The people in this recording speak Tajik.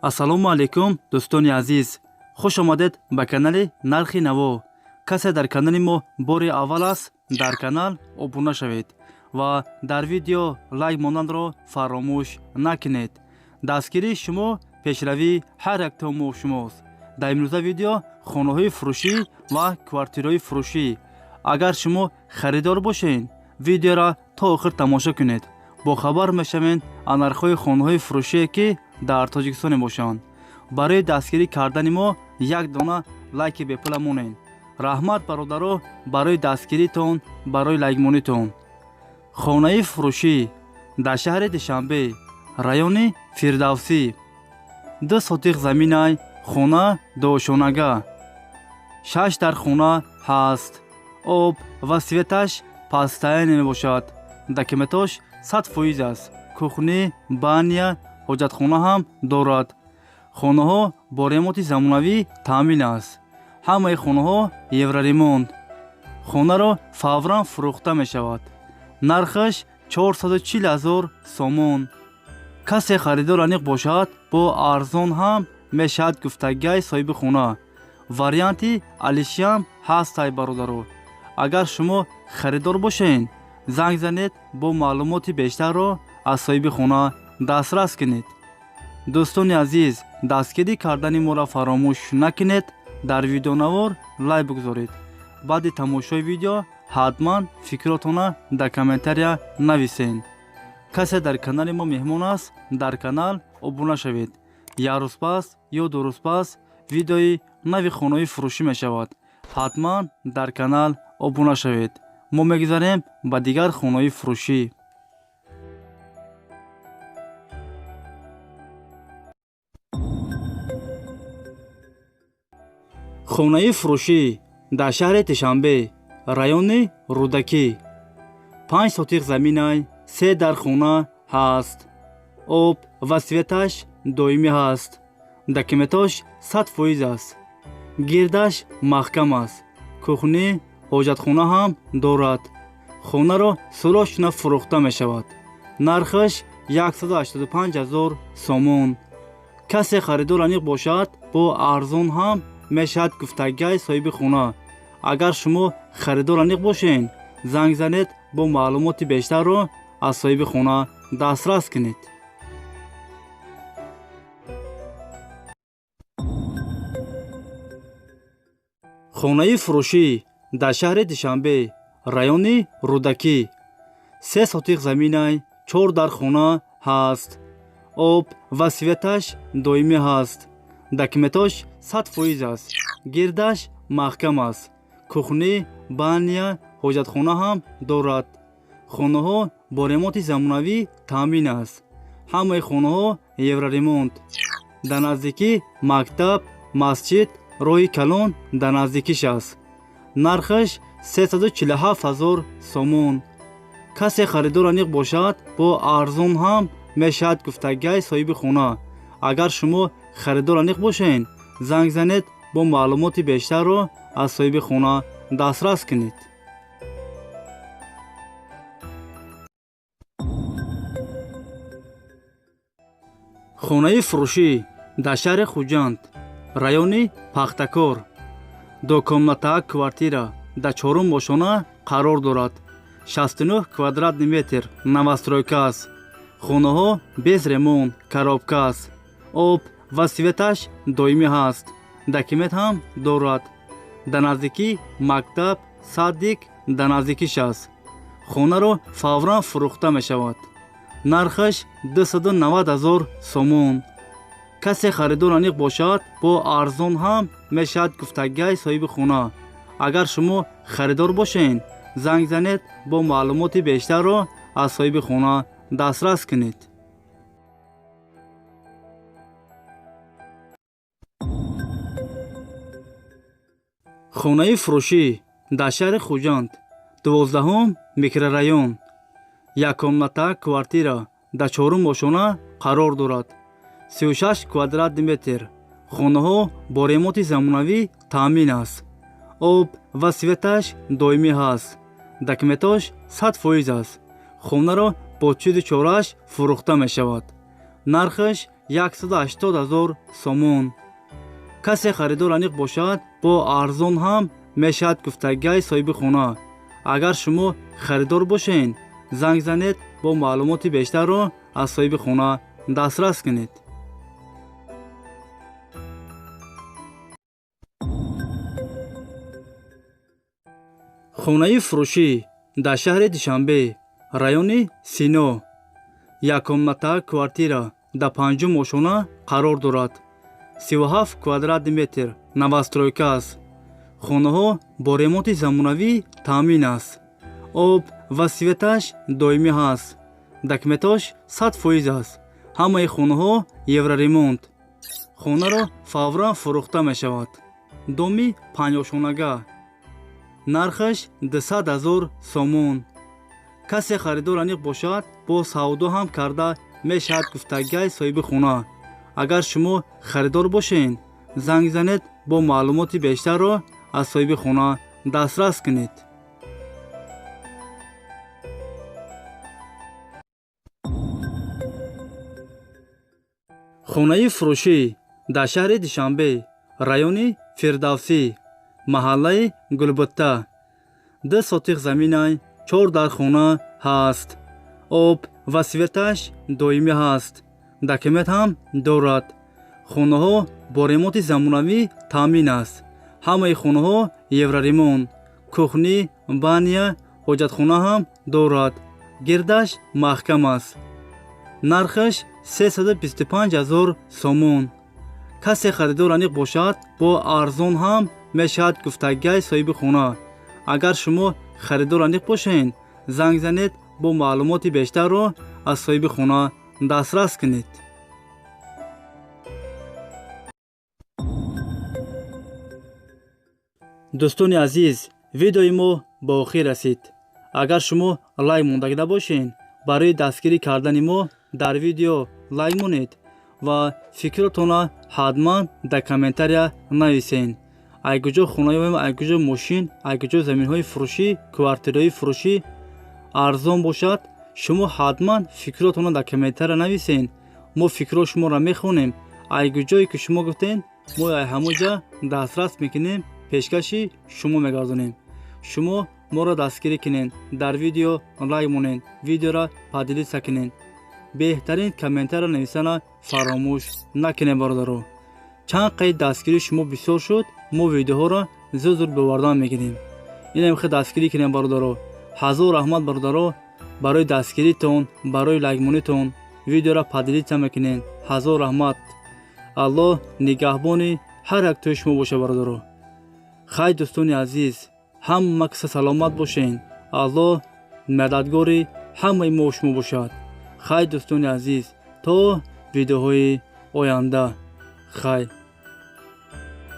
Ассалому алайкум, дӯстони азиз, хуш омадед ба канали Нархи Наво. Касе дар канали мо бори аввал аст, дар канал обуна шавед ва дар видео лайк монданро фаромӯш накунед. Дастгирии шумо пешравии ҳар якто мо шумост. Дар имрӯза видео хонаҳои фурӯшӣ ва квартираҳои фурӯшӣ. Агар шумо харидор бошед, видеоро то охир тамошо кунед, бохабар мешавед аз нархҳои хонаҳои фурӯшие, ки дар Тоҷикистон мебошанд. Барои дастгирӣ кардани мо як дона лайки бепула монед. Раҳмат, бародаро, барои дастгиритон, барои лайкмонитон. Хонаи фурӯшӣ дар шаҳри Душанбе, райони Фирдавсӣ, 2 сотих заминай, хона дуошонага, шаш дар хона ҳаст, об ва светаш постоянно мебошад, документош 100% аст, кухня, баня, ҳоҷатхона ҳам дорад. Хонаҳо бо ремонти замонавӣ таъмин аст. Ҳамаи хонаҳо евроремонт. Хонаро фавран фурӯхта мешавад. Нархаш 440 ҳазор сомон. Касе харидор аниқ бошад, бо арзон ҳам мешавад, гуфтагиай соҳиби хона. Варианти алишиам ҳастай, бародаро. Агар шумо харидор бошед, занг занед, бо маълумоти бештарро аз соҳиби хона дастрас кунед. Дӯстони азиз, дастгирӣ кардани моро фаромӯш накунед, дар видеонавор лайк бигузоред. Баъди тамошои видео ҳатман фикротона дар комментария нависед. Касе дар канали мо меҳмон аст, дар канал обуна шавед. Як рӯз пас ё 2 рӯз пас видеои нави хонаҳои фурӯшӣ мешавад. Ҳатман дар канал обуна шавед. Мо мегузарем ба дигар хонаҳои фурӯшӣ. Хонаи фурӯшӣ дар шаҳри Душанбе, райони Рӯдакӣ, 5 сотих заминай, се дар хона ҳаст, об ва светаш доимӣ ҳаст, документош 100% аст, гирдаш маҳкам аст, кухня, ҳоҷатхона ҳам дорад. Хонаро срочно фурӯхта мешавад. Нархаш 185 ҳазор сомон. Касе харидор аниқ бошад, бо арзон ҳам мешавад, гуфтагиай соҳиби хона. Агар шумо харидор аниқ бошед, занг занед, бо маълумоти бештарро аз соҳиби хона дастрас кунед. Хонаи фурӯшӣ дар шаҳри Душанбе, райони Рӯдакӣ, 3 сотих заминай, чор дар хона ҳаст, об ва светаш доимӣ ҳаст, документош 100% аст, гирдаш маҳкам аст, кухня, баня, ҳоҷатхона ҳам дорад. Хонаҳо бо ремонти замонавӣ таъмин аст. Ҳамаи хонаҳо евроремонт. Дар наздикӣ мактаб, масҷид, роҳи калон дар наздикиш аст. Нархаш 347 ҳазор сомон. Касе харидор аниқ бошад, бо арзон ҳам мешавад, гуфтагиай соҳиби хона. Агар шумо харидор аниқ бошед, занг занед, бо маълумоти бештарро аз соҳиби хона дастрас кунед. Хонаи фурӯшӣ дар шаҳри Хуҷанд, райони Пахтакор, двухкомната квартира дар чорум ошона қарор дорад, 69 квадратный метр, новостройка аст. Хонаҳо без ремонт, коробка аст, об ва светаш доимӣ ҳаст, документ ҳам дорад. Дар наздикӣ мактаб, садик дар наздикиш аст. Хонаро фавран фурӯхта мешавад. Нархаш 290 ҳазор сомон. Касе харидор аниқ бошад, бо арзон ҳам мешавад, гуфтагиай соҳиби хона. Агар шумо харидор бошед, занг занед, бо маълумоти бештарро аз соҳиби хона дастрас кунед. Хонаи фурӯшӣ дар шаҳри Хуҷанд, 12-ум микрорайон, яккомната квартира дар чорум ошона қарор дорад, 36 квадратный метр. Хонаҳо бо ремонти замонавӣ таъмин аст, об ва светаш доимӣ ҳаст, документош 100% аст. Хонаро бо чизу чорааш фурӯхта мешавад. Нархаш 180 000 сомон. Касе харидор аниқ бошад, бо арзон ҳам мешавад, гуфтагиҳои соҳиби хона. Агар шумо харидор бошед, занг занед, бо маълумоти бештарро аз соҳиби хона дастрас кунед. Хонаи фурӯшӣ дар шаҳри Душанбе, райони Сино, яккомната квартира дар панҷум ошона қарор дорад. 37 квадратный метр, новостройка аст. Хонаҳо бо ремонти замонавӣ таъмин аст. Об ва светаш доимӣ ҳаст. Документош 100% аст. Ҳамаи хонаҳо евроремонт. Хонаро фавран фурӯхта мешавад. Доми панҷошонага. Нархаш 200 000 сомон. Касе харидор аниқ бошад, бо савдо ҳам карда мешавад, гуфтагиҳои соҳиби хона. Агар шумо харидор бошед, занг занед, бо маълумоти бештарро аз соҳиби хона дастрас кунед. Хонаи фурӯшӣ дар шаҳри Душанбе, райони Фирдавсӣ, маҳаллаи Гулбутта, 2 сотих заминай, 4 дар хона ҳаст. Об ва светаш доимӣ ҳаст. Документ ҳам дорад. Хонаҳо бо ремонти замонавӣ таъмин аст. Ҳамаи хонаҳо евроремонт. Кухни, баня, ҳоҷатхона ҳам дорад. Гирдаш маҳкам аст. Нархаш 325 000 сомон. Касе харидор аниқ бошад, бо арзон ҳам мешавад, гуфтагиҳои соҳиби хона. Агар шумо харидор аниқ бошед, занг занед, бо маълумоти бештарро аз соҳиби хона дастрас кунед. Дӯстони азиз, видеои мо ба охир расид. Агар шумо лайк мондагида бошед, барои дастгирӣ кардани мо дар видео лайк монед ва фикротонро ҳатман дар комментария нависед. Ай куҷо хона ёбем, ай куҷо мошин, ай куҷо заминҳои фурӯшӣ, квартираҳои фурӯшӣ арзон бошад, шумо ҳатман фикротонро дар комментария нависед. Мо фикрҳо шуморо мехонем. Ай куҷое ки шумо гуфтед, мо ай ҳамон ҷа дастрас мекунем, пешкаши шумо мегардонем. Шумо моро дастгирӣ кунед, дар видео лайк монед, видеоро поделиться кунед. Беҳтарин комментария нависана фаромӯш накунед, бародаро. Чанд қайд дастгирии шумо бисёр шуд, мо видеоҳоро зуд-зуд бовардан мегирем. Инам хел дастгирӣ кунед, бародаро. Ҳазор раҳмат, бародаро, барои дастгиритон, барои лайкмонитон, видеоро поделиться мекунед. Ҳазор раҳмат. Аллоҳ нигаҳбони ҳар як тои шумо боша, бародаро. Хай, дӯстони азиз, ҳама каса саломат бошед. Аллоҳ мададгори ҳамаи мо шумо бошад. Хай, дӯстони азиз, то видеоҳои оянда. Хай.